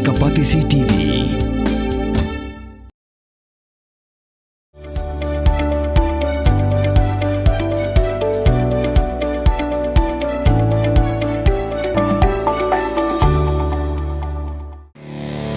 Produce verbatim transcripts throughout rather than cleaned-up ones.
Ka Batesi T V.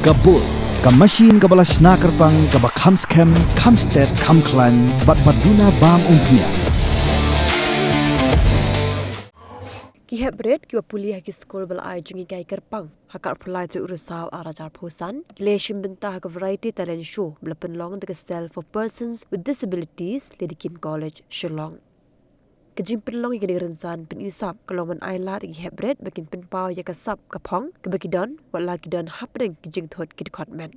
Ka Bull, ka machine kaba la shna kyrpang, kaba kham skhem, kham stet, kham khlaiñ, bad ba duna bam umphniang. Ki hep rit kiba pule ha ki skul ba la ai jinghikai kyrpang ha ka arphew lai tarik u Risaw ar hajar arphew san ki la shim bynta ha ka Variety Talent Show ba la pynlong da ka Cell for Persons with Disabilities, Lady Kin College, Shillong. Ka jingpynlong ïa kane ka rynsan pyni sap ka long ban ai lad ïa ki hep rit ba kin pynpaw ïa ka sap ka phong kaba ki don, wat la ki don hapdeng ki jingthut ki dkhot met.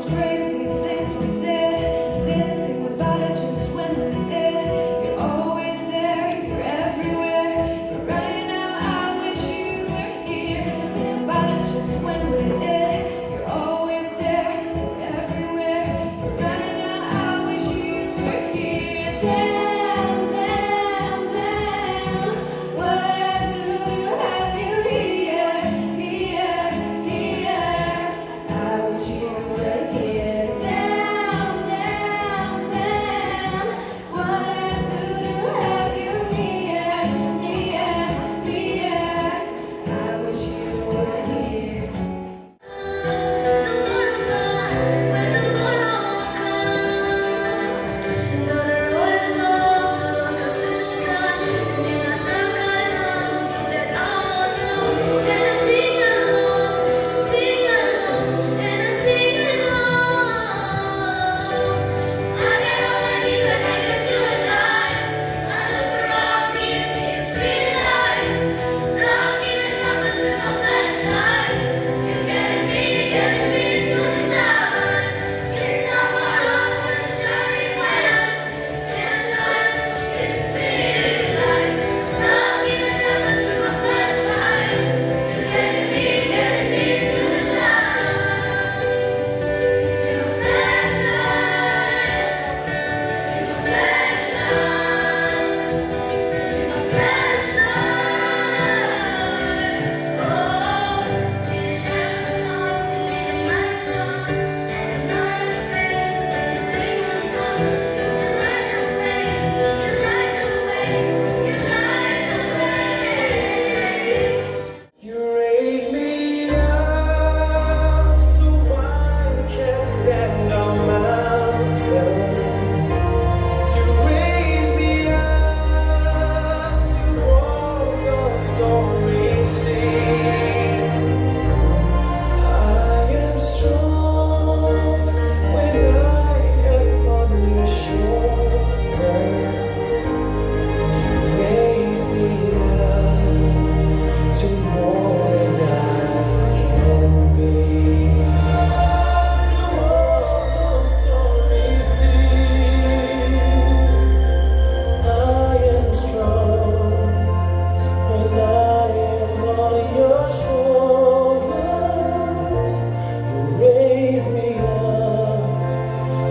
Crazy things we did, didn't think about it, just went with it. You're always there, you're everywhere. But right now, I wish you were here. Didn't think about it, just went with it. You're always there, you're everywhere. But right now, I wish you were here. Damn, damn, damn. What I do to have you here, here, here. I wish you were here. Damn, damn, damn. What I do to have you near, near, near. I wish you were here. You raise me up so I can stand on mountains. You raise me up to walk on stormy seas. I am strong when I am on your shoulders. You raise me up to more than I can be. To walk on stormy seas. I am strong when I am on your shoulders. You raise me up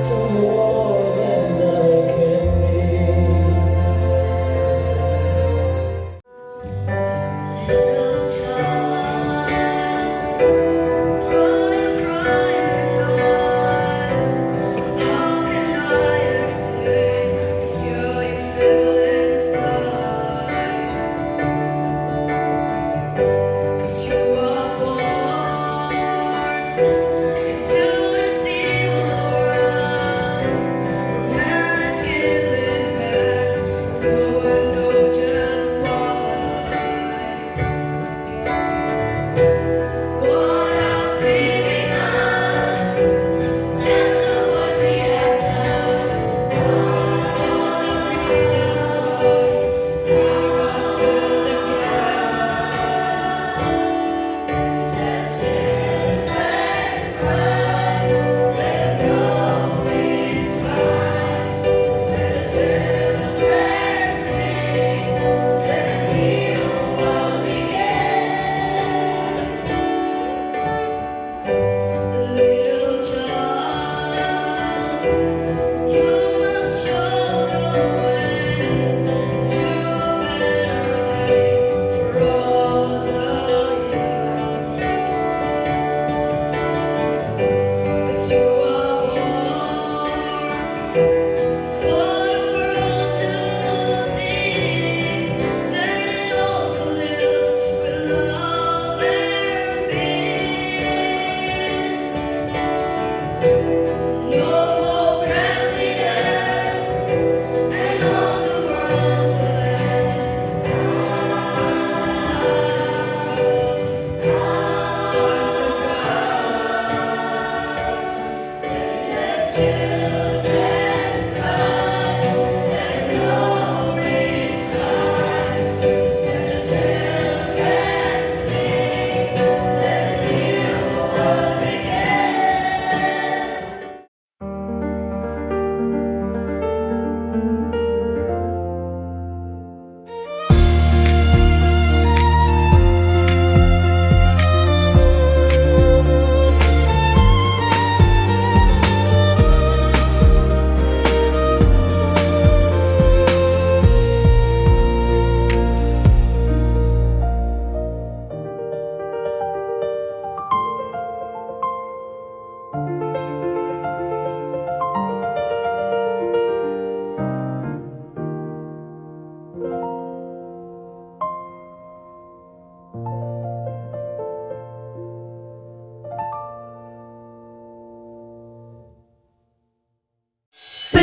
to more than I can be. Little child, dry your crying eyes. How can I explain the fear you feel inside? 'Cause you are born into this evil world, where man is killing man. No one knows just why. What have we become? Just look what we have done. All that we destroyed, we must build again. The children cry, they know we try. When the children sing, then a new world begins. Little child, you must show the way to a better day for all the young. 'Cause you are born for the world to see, then it all can live with love and peace. No more presidents, and all the worlds will end. Unto God, unto God.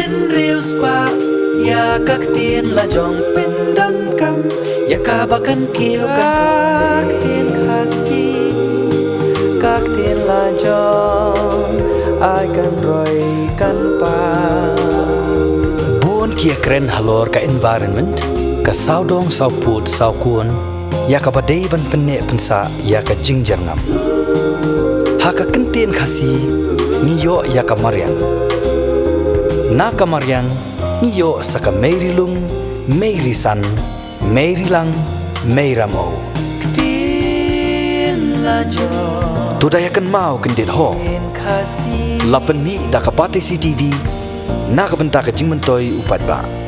Hynriew spah ïa ka ktien la jong pyndonkam ïa kaba kan kiew ka ktien Khasi, ka ktien la jong ai kan roi kan pa. Bun ki ïakren halor ka environment, ka sawdong sawpud sawkun, ïa kaba dei ban pynneh pynsah ïa ka jingjyrngam. Ha ka ktien Khasi ngi ïoh ïa ka mariang. Na ka mariang ngi ïoh sa ka mei ri lung, mei ri san, mei ri lang, mei ram o. Ktien la jong. To da ïa kynmaw kyndit ho. Ktien Khasi. La pynmih da ka Batesi TV na ka bynta ka jingmyntoi u paidbah.